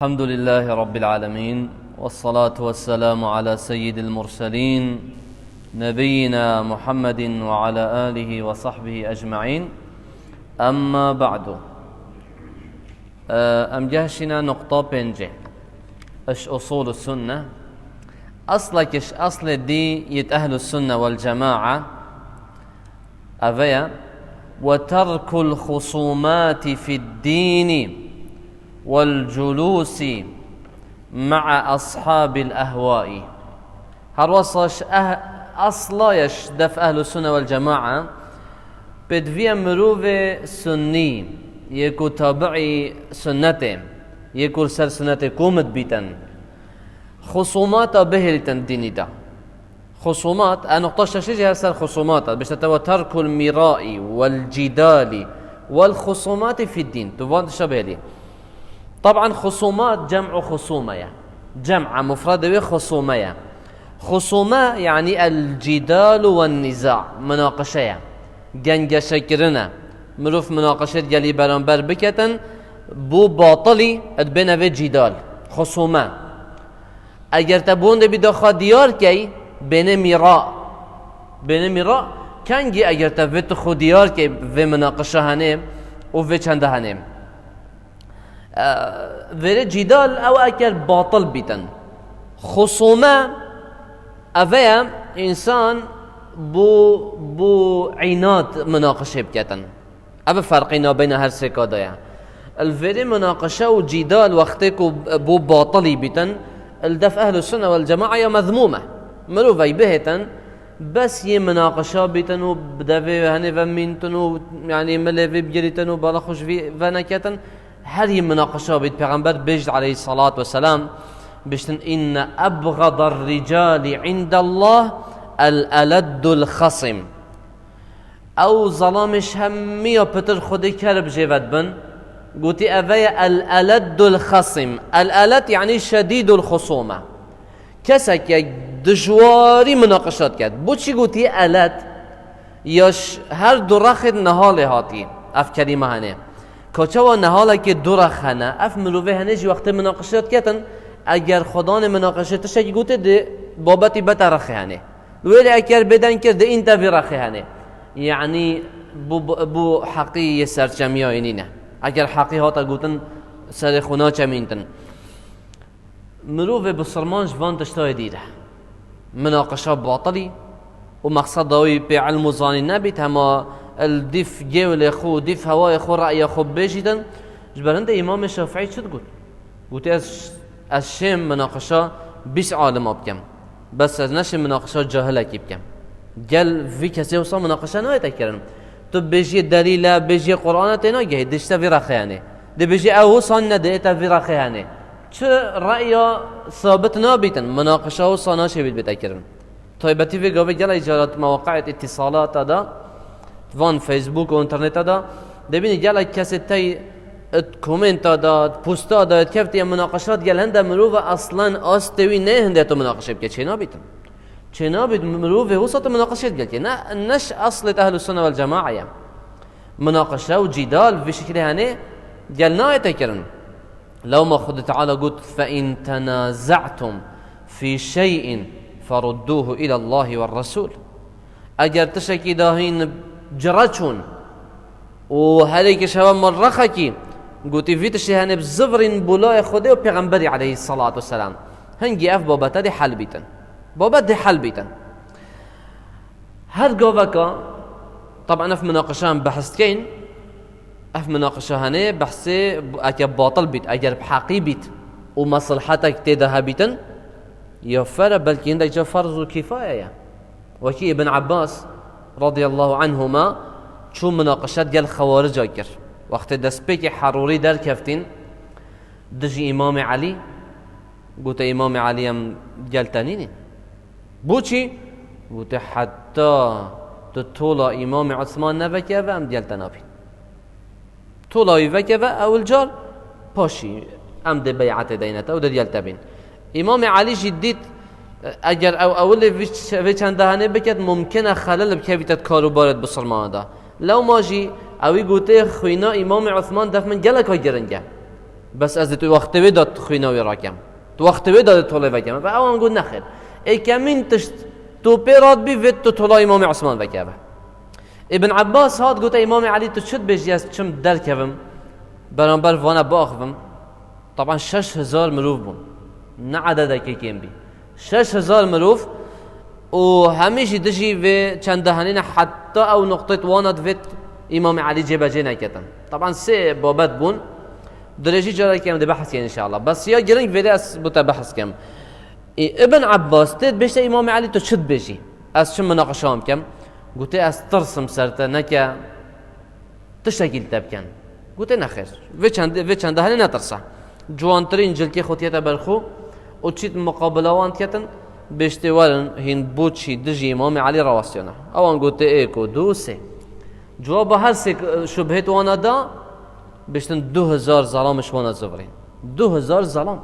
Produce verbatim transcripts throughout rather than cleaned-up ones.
الحمد لله رب العالمين، والصلاة والسلام على سيد المرسلين، نبينا محمد وعلى آله وصحبه أجمعين. أما بعد. Em gehşîne nuqta pêncê. Iş usul sunne. Aslek iş aslê dî yit ehlu sunne vel cema'a. Eve ye, "Ve terkul husumati fid dini vel culusi ma'a ashabil ehwai." Her wesa ji eh-, asla ye ji def ehlu sunne vel cema'a, pêdiviya mirovê sunnî, yê ku tabi'î sunnetê, yê ku li ser sunnetê komit bîtin, xusumata bihêlîtin dînî de. Xusumat, e, nuqta şeşê jî her ser xusumat e. Bişte te ve terkul mirai vel cidali vel xusumati fid din. Tu van tişta bihêlî. Taban xusumat cem'u xusume ye. Cem'a mufradê wê xusume ye. Xusume yani el cidalu ven niza, munaqişe ye. Gengeşekirin e. Mirov munaqişê digelî beramber biketin, bû batilî, dibêne vê cidal. Xusume. Eger te bi wendê bî daxwa diyar key, bêne mîra. Bêne mîra, kengî eger te vê tu xwe diyar key, vê minaqişa hene û vê çenda hene. E, vêrê cîdal ew eker batil bîtin. Xusûme, eve ye însan bû, bû înat minaqişê biketin. Ev ferqî nabeyna her sêka de ye. Li vêrê munaqişe û cîdal wextê ku bû batilî bîtin, li def ehlu sunne vel cema'a ya mezmûm e. Mirovey bihêtin, bes yê munaqişa bîtin û bi devê henê ve mîntin û, yanî, milê vê bigirîtin û bala xwe ji vî veneketin, her yê munaqişa bît. Pêxember bêjt aleyhissalatu vesselam, biştin, "Inne ebxadar ricali indallah el eleddul xasim." Ew zelamê ji hemiya pitir Xwedê kerb jê ve dibin. Gotî, eve ye el eleddul xasim. El eled yanî şedîdul xusûme. Kesek ye dijwarî minaqişat ket. Bo çi gotî eled? Ya ji her du rexê nihalê hatî ev kelîme hene. Ka çawa nihalekê du rex hene, ev mirovê hene jî wextê minaqişat ketin, eger xwedanê minaqişê tiştekî gotê di babetî bete rexê hene. Wê lê eker bêdeng kir, di înte vî rexê hene. Yanî bû, bû, bû heqî yê serçemiya wî nîne. Eger heqî hate gotin, serê xwe naçemîntin. Mirovê bisilman ji van tiştayê dîr e. Minaqişa batilî û mexseda wî pê ilm û zanîn nebît, hema li dîf gewlê xwe û dîf hewayê xwe re'ya xwe bibêjîtin. Ji ber hindê Îmamê Şafîî çi digot? Gotî, ez, ez şêm minaqişa bîst alima bikim. Bes ez neşêm minaqişa cahilekî bikim. Gel vî kesê wisa minaqişe nayête kirin. Tu bêjiyê delîl e, bêjiyê Qur'an e, tênagehî, dişte vî rexê hene. Dê bêjî ew wisa ne, dê ête vî rexê hene. Çi re'ya sabit nabîtin, minaqişa wisa naşêbît bête kirin. Taybetî vê gavê gelek carat mewaqeet îtîsalata da, van Facebook û înterneta da, debînî gelek kesê tey it komenta da, it posta da, it kevtiye minaqişat gel hinde mirova aslan astê wî neyê hinde tu minaqişe bike, çênabîtin. Çênabît mirovê wisa tu minaqişê digel ke. Ne, ne ji eslê te ehlus sunne vel cema'a ye. Minaqişe û cîdal vî şekilê hene gel nayête kirin. Lewma Xwedê Teala got, "Fe in tenaza'tum fî şey'in ferudduhu ilallahi ve Resul." Eger tiştekî dahîn cire çûn û herêkî ji hewa mal rexekî, gotî, "Vî tiştê henê bi zivirîn bolayê Xwedê û Pêxemberî aleyhissalatu vesselam." Hingî ev babete dê hel bîtin. Babet dê hel bîtin. Her gaveka, taban ev minaqişe em behs dikeyn, ev minaqişe hene behsê eke batil bît, eger bi heqî bît û meslahetek tê de hebîtin, ya fere belkî hindek ca ferz û kîfaye ye. Wekî Ibn Abbas radiyallahu anhuma çû minaqişe gel xewarica kir. Wextê destpêkê Herûrî derkeftîn, dijî Îmamê Elî, gote, "Îmamê Elî em gel te nînîn." Bo çi? Gote, "Heta tu tola Îmamê Osman nevekeve, em gel te nabîn. Tola wî vekeve, ewil car paşî em dê bey'etê deyne te û dê gel te bîn." Îmamê Elî jî dît, eger ew ewilê vî ç-, vê çendehanê biket, mumkin e xelel bikevîte di karûbarê di bisilmana de. Lewma jî ewî gote, "Xwîna Îmamê Osman def min geleka giring e." Bes ez ê tu wextê wê de tu xwîna wê rakem. Tu wextê wê de dê tolê vekeme. Ve ewan got nexêr. Êkemîn tişt tu pê radbî vê tu tola Îmamê Osman vekeve. Îbn Abbas hat gote Îmamê Elî tu çi dibêjî ez çim derkevim. Beramber vana biaxivim. Taban şeş hezar mirov bûn. Ne ededekê kêm bî. Şeş hezar mirov û hemî jî dijî vê çendehenî ne heta ew nuqtê wana divêt Îmamê Elî cêbecê neketin. Taban sê babet bûn. Dirêjî carekê em dê behs kên înşallah. Bes ya giring vêrê ez bo te behs kem. Ê, Ibn Abbas tê dibêjte Îmamê Elî tu çi dibêjî? Ez çi minaqeşa wan bikem? Gote ez tirsim ser te neke tiştekî li te bikin. Gote nexêr. Vê çend, vê çende henê netirse. Ciwantirîn cilkê xwe tiyete ber xwe û çît muqabila wan diketin, bêjtê werin hîn bo çî dijî Îmamê Elî rawestiyane. Ewan gote êk û du û sê. Cewaba her sê şubhêt wana da, bêjtin du hezar zelam ji wana zivirîn. Du hezar zelam.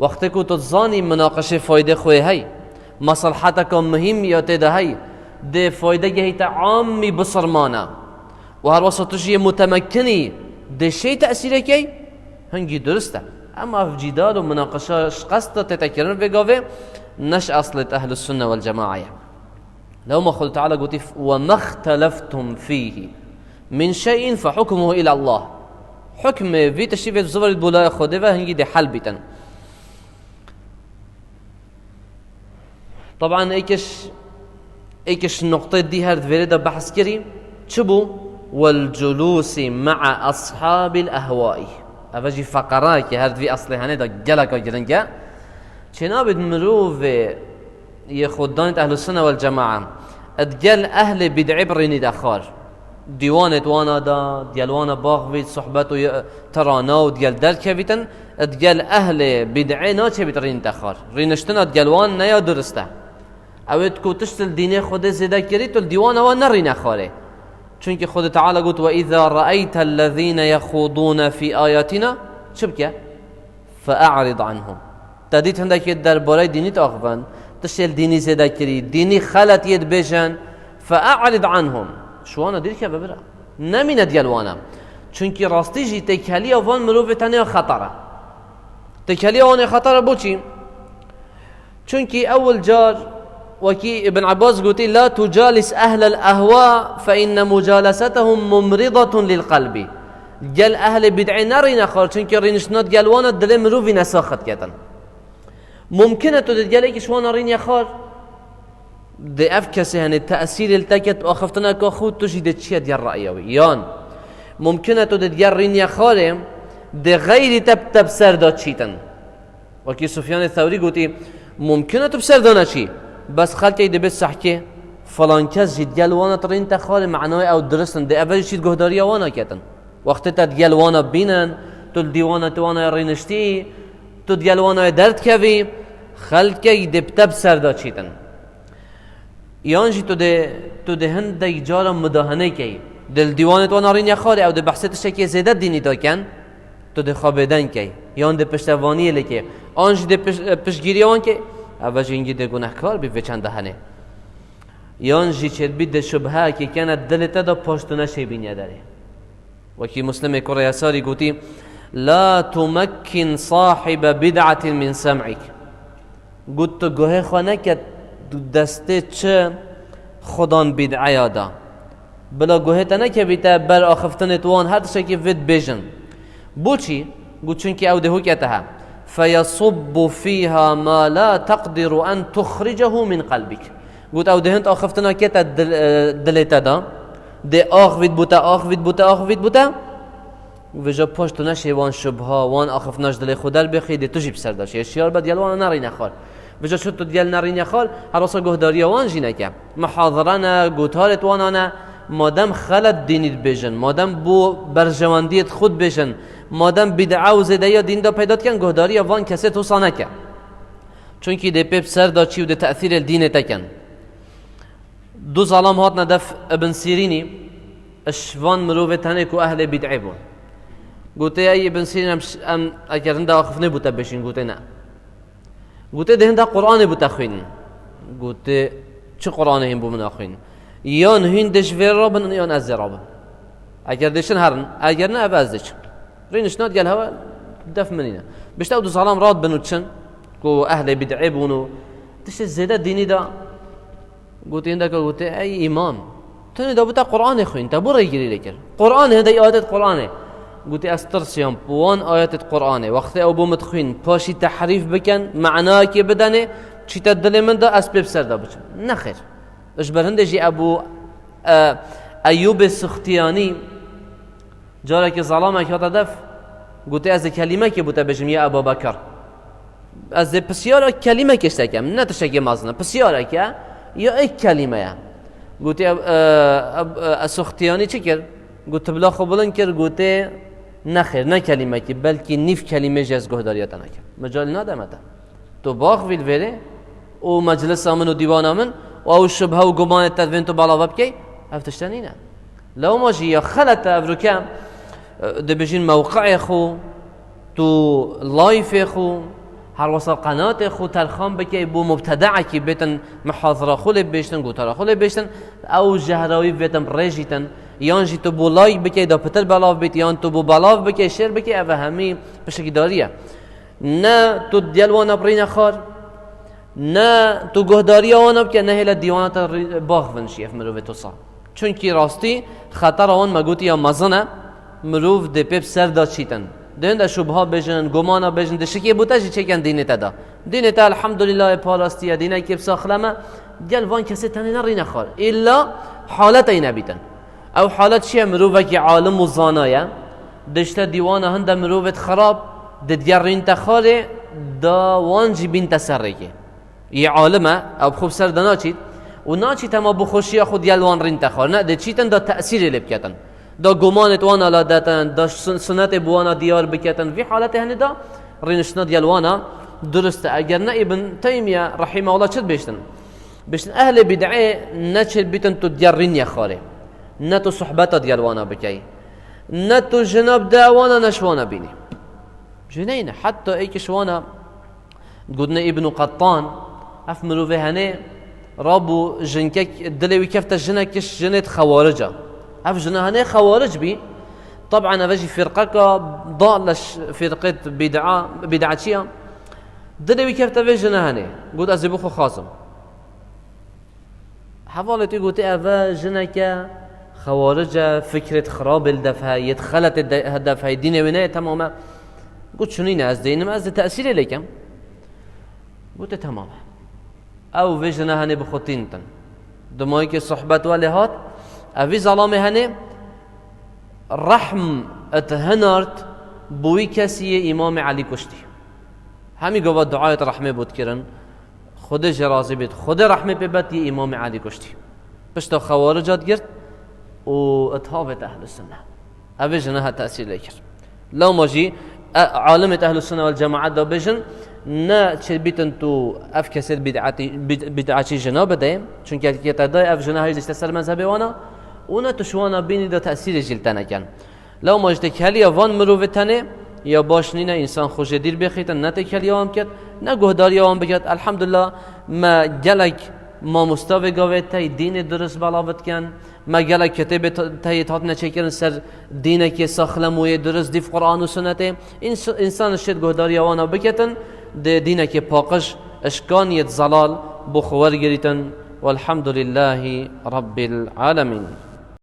Wextê ku tu dizanî minaqeşê faydê xwe hey, meselheteka muhîm ya tê de hey, dê fayde gehîte amî bisirmane. Û her wesa tu jî yê mutemekinî dê şey tesîrekey, hingî durist e. Ema ev cîdal û minaqeşa ji qesta tête kirin vê gavê ne ji eslê te ehlus sunne wel cema'a ye. Lewma Xwedê Teala gotî, "Ve mexteleftum fîhî min şey'in fe hukmuhu ilallah." Hukmê vî tiştî vê zivirî bo laya Xwedê ve hingî dê hel bîtin. Taban êkiş, êkiş nuqtê dî her di vêrê de behs kirî. Çi bû? Wel culusi ma'a ashabil ehwai. Eve jî feqerayekî her di vî eslê henê de geleka giring e. Çênabît mirovê yê xwedanît ehlus sunne wel cema'a digel ehlê bid'ê birînî de xar. Dîwanêt wana da, digel wana baxvît, sohbet û ye-, terana û digel derkevîtin, digel ehlê bid'ê naçêbît rînîte xar. Rîniştina digel wan ne ya durist e. Ew ê ku tişt li dînê Xwedê zêde kirî, tu li dîwana wan nerîne xarê. Çunkî Xwedê Teala got, "Ve izâ re'eytellezîne yexûdûne fî âyatîna", çi bike? "Fe'a'rid anhum." Te dît hindekî derbarey dînî diaxivin, tiştê li dînî zêde kirî, dînî xelet yê dibêjin, "Fe'a'rid anhum." Ji wana dîr keve bira. Nemîne digel wana. Çunkî rastî jî têkeliya van mirovê tenê xeter e. Têkeliya wan ê xeter e bo çî? Çunkî ewil car wekî Ibn Abbas gotî, "La tucalis ehlel ehwa fe inne mucalesetehum mumridatun lil kalbi." Gel ehlê bid'ê nerîne xar, çunkî rîniştina gel wana dilê mirovî nesaxet ketin. Mumkin e tu di gelekî ji wana rînye xar, di ev kesê henê tesîrê li te ket axiftineka xwe, tu jî dê çiye diyer ra'ya wî. Yan mumkin e tu di diyer rînye xarê, dê xeyrî te, te bi ser de çîtin. Wekî Sufyanê Thewrî gotî, mumkin e tu bi ser de neçî, bes xelkek dibê sehkê, falan kes jî digel wana tu rîn te xarê, manayê ew dirist in, dê ev jî çît guhdariya wana ketin. Wextê te digel wana bînin, tu li dîwana te wana rîniştî, tu digel wana derdikevî, xelkek dê bi te bi ser de çîtin. Yan jî tu dê, tu dê hindek cara mudahenê key. Dê li dîwanê tu wana rînye xarê, ew dê behsê tiştekê zêde dînî de ken, tu dê xwe bêdeng key. Yan dê piştevaniyê lê key. An jî dê piş-, piştgiriya wan key. Ev jî hingî dê gunehkar bî vê çende henê. Yan jî çêdibî dê şubheyekê kene dilê te de paş tu neşê bîniye derê. Wekî Muslimê kurê Yesarî gotî, "La tumekkin sahibe bid'atin min sem'ik." Got, tu guhê xwe neke destê çi xudan bîd'eya da. Bila guhê te nekevîte ber axiftinê tu wan her tiştekî vê dibêjin. Boçî? Got, çunkî ew dê hûke te he. "Feyesubbu fîha ma la teqdiru en tuxricehu min qelbik." Got, ew dê hind axiftina kete dil-, e, dilê te da. Dê axivît bû te, axivît bû te, axivît bû te. Vêca paş tu neşê wan şubha, wan axiftina ji dilê xwe derbêxî, dê tu jî bi ser de şê. Şiyar be digel wana nerîne xar. Vêca çi tu digel nerîne xar, her wesa guhdariya wan jî neke. Mihazire ne, gotarê wana ne, madem xelet dînî dibêjin, madem bo berjewendiyê xwe dibêjin, madem bîd'a û zêdeyiya dînî de peyda dikin, guhdariya van kesê tu wisa neke. Çunkî dê pê bi ser de çî û dê tesîrê li dînê te ken. Du zalam hatine def Ibn Sîrînî, ji van mirovê tenê ku ehlê bîd'ê bûn. Gote, "Ey Ibn Sîrîn, em, em eger hinda axiftinê bû te bêşîn?" Gote, "Ne." Gote, "Dê hinda Qur'anê bû te xwînin?" Gote, "Çi Qur'anê hîn bû min axwîn? Yan hîn dê ji vê re bin, yan ez ê re bim. Eger dêşin herin, eger ne, ev ez dêçim." Rîniştina digel hewe Def min nîne. Bişte ew du zalam rat bin û çin, ku ehlê bid'ê bûn û tiştê zêde dînî da. Gotê hindeka, gotê, ey îmam, tu nê da bû te Qur'anê xwîn, te bû rêgirî lê kir. Qur'anê, hindek ayetê Qur'anê. Gotê, ez tirsiyam, wan ayetê Qur'anê, wextê ew bo min dixwîn, paşî tehrîf bikin, manayekê bidenê, çîte dilê min de, ez pê bi ser de biçim. Nexêr. Ji ber hindê jî Ebû, e, Eyûbê Suxtiyanî, carekê zalamek hate def, gotê, ez ê kelîmekê bo te bêjim, ya Ebabekir. Ez ê pisyara kelîmekê ji te kem, ne tiştekê mezin e, pisyareke ya êk kelîme ye. Gotê, e, e, e, Suxtiyanî çi kir? Got, tu bila xwe bilind kir, gotê, nexêr, ne kelîmekî, belkî nîv kelîmê jî ez guhdariya te nekim. Mical nade me te. Tu baxivî li vêrê û meclisa min û dîwana min û ew şubhe û gumanê te divên tu belav bikey, ev tişte nîne. Lewma jî ya xelet e ev rûke, e, dibêjin mewqeê xwe, tu layfê xwe, her wisa qenatê xwe terxan bikey bo mubtedeekî bêtin mihazira xwe lê bêştin, gotara xwe lê bêştin, ew jehrawî bêtin rêjîtin, yan jî tu bo layk bikey da pitir belav bît, yan tu bo belav bikey şêr bikey, ev hemî pişikdarî ye. Ne tu digel wana birîne xar, ne tu guhdariya wana bike, ne hêle dîwana te rî-, baxivin jî ev mirovê tosa. Çunkî rastî xetera wan me gotî ya mezin e, mirov dê pê bi ser de çîtin. Dê hinde şubha bêjin, gumana bêjin, dê şikê bo te jî çêkin dînê te de. Dînê te elhamdulîllah ê parastî ye, dînekê bi saxlem e, gel van kesê tenê nerîne xar. Îlla haletê nebîtin. Ew halet çi ye? Mirovekî alim û zana ye. Dişte dîwana hinde mirovêt xerab, didigerînte xarê, da wan jî bînte ser rêkê. Yê alim e, ew bi xwe bi ser de naçît û naçît hema bi xweşiya xwe digel wan rînte xar. Ne, dê çîtin da tesîrê lê biketin. Da gumanêt wan ala detin, da sun-, sunetê bi wana diyar biketin. Vî haletê henê da rîniştina digel wana durust e. Eger ne Îbn Teymîye rahîmehullah çi dibêjtin? Bêjtin, ehlê bîd'ê ne çêdibîtin tu diger rînye xarê, ne tu sohbeta diger wana bikey, ne tu jina bide wana, ne ji wana bînî. Jî neyne, heta êkî ji wana gotine Îbn Qettan, ev mirovê henê rabû jinkek, dilê wî kefte jinek kiş jinêt xewarica. Ev jina henê xewaric bî. Taban ev jî firqeka dal e, firqet bîd'a, bîd'açiya. Dilê wî kefte vê jina henê. Got, ez ê bi xwe xazim. Hevalê tu gotê, ev e jineke xewaric e, fikrêt xirabê li def heye, yêt xeletê de-, def heye, dînê wê neyê temam e. Got, çunîne, ez deynim, ez dê tesîrê lê kem. Gotê, temam e. Ew vê jina henê bi xwe tîntin. Dimayekê sohbet welê hat, ev vî zelamê henê rehm et hinart bi wî kesî yê Îmamê Elî kuştî. Hemî gava duayet rehmê bû dikirin. Xwedê jê razî bît. Xwedê rehmê pê bet yê Îmamê Elî kuştî. Pişta xewarica digirt û ithavêt ehlus sunne. Ev ê jina ha tesîr lê kir. Lewma jî, e, alimêt ehlus sunne vel cemaet da bêjin, ne çêbîtin tu ev kesêt bîd'etî-, bîd-, bîd'açî jina bidê. Çunke kê te dayê ev jina heyl dişte ser mezhebê wana û ne tu ji wana bînî da tesîrê jî li te neken. Lewma ji têkiliya van mirovê tenê ya baş nîne, însan xwe jê dîr bêxîtin, ne têkiliya wan biket, ne guhdariya wan biket. Elhamdulillah, me gelek mamosta vê gavê tey dînê durist belav dikin, me gelek kitêbê te-, teyê hatine çêkirin ser dînekê saxlem û yê durist, dîv Quran û Sunnetê. Îns-, însan şêt guhdariya wana biketin, dê dînekê paqij, ji kaniyêt zelal bo xwe wergirîtin. Welhamdulillahî Rabbil Alemîn.